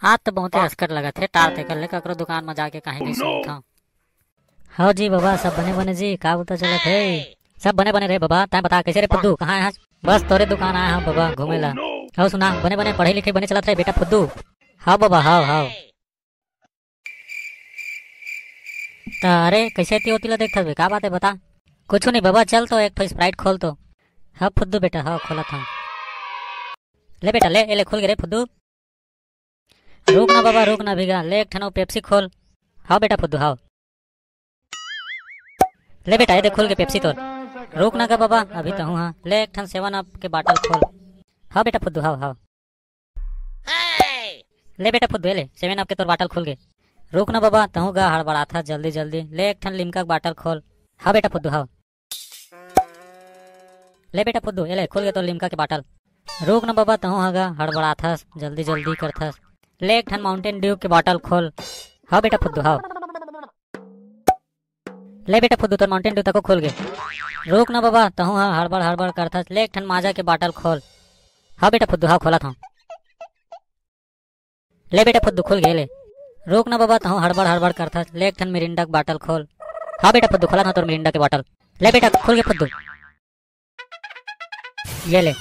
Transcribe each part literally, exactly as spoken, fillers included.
आज तो बहुते अस्कट लगत हे, टार तेकर ले ककरो दुकान म जाके कहीं भी सुनथंव। हव जी बबा, सब बने बने जी, का बोलता चलत हे? सब बने बने रे बबा, तैं बता कइसे रे फुद्दू, कहाँ आय हस? बस तोरे दुकान आय हंव बबा घूमे ला। हव सुना, बने बने पढ़ई लिखई बने चलत रे बेटा फुद्दू? हव बबा, हव, हव। त अरे, कइसे एती ओती ला देखथस बे, का बात हे बता? कुछु नहीं बबा, चल तो एक ठो Sprite खोल तो। हव फुद्दू बेटा, हव खोलत हंव। ले बेटा ले, ए ले खुल गे रे फुद्दू। रुक ना बबा, रुक ना अभी गा, ले एक ठन अउ Pepsi खोल। हव बेटा फुद्दू, हव। ले बेटा, ए दे खुल गे Pepsi तोर। रुक ना गा बबा, अभी तहूं हा, ले एक ठन Seven Up के bottle खोल। हव बेटा फुद्दू, हव, हव। ले बेटा फुद्दू, ए ले Seven Up के तोर bottle खुल गे। रुक ना बबा, तहूं गा हड़बड़ाथस जल्दी जल्दी, ले एक ठन Limca के bottle खोल। हव बेटा फुद्दू, हव। ले बेटा फुद्दू, ए ले खुल गे तोर Limca के bottle। रुक ना बबा, तहूं हा गा हड़बड़ाथस, जल्दी जल्दी करथस, ले एक ठन Mountain Dew के bottle खोल। हव बेटा फुद्दू, हव। ले बेटा फुद्दू, तोर Mountain Dew तको खुल गे। रुक ना बबा, तहूं हा हड़बड़ हड़बड़ करथस, ले एक ठन Maaza के bottle खोल। हव बेटा फुद्दू, हव खोलत हंव। ले बेटा फुद्दू, खुल गे ले। रुक ना बबा, तहूं हड़बड़ हड़बड़ करथस, ले एक ठन Mirinda के bottle खोल। हव बेटा फुद्दू, खोलत हंव तोर Mirinda के bottle। ले बेटा, खुल गे फुद्दू। ए ले।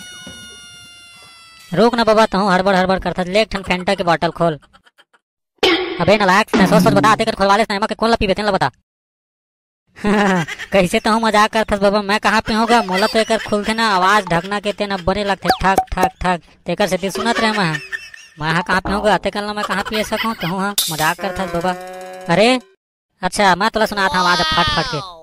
रुक ना बबा, तहूं हड़बड़ हड़बड़ करथस, ले एक ठन Fanta के bottle खोल। अबे नालायक, तैं सोच सोच बता, तेकर खोलवा लेस ना, एमा के कोन ला पीबे, तेन ला बता। कइसे तहूं मजाक करथस बबा, मैं कहाँ पीहूं गा? मोला तो एकर खुलथे ना, आवाज ढकना के तेन बने लगथे, ठक, ठक, ठक। तेकर सेती सुनत रहे मैं। मैं हा कहाँ पीहूं गा? तेकर ला मैं कहाँ पिए सकहूं? तहूं हा मजाक करथस बबा। अरे, अच्छा, मैं तोला सुनात हंव आवाज फट फट के।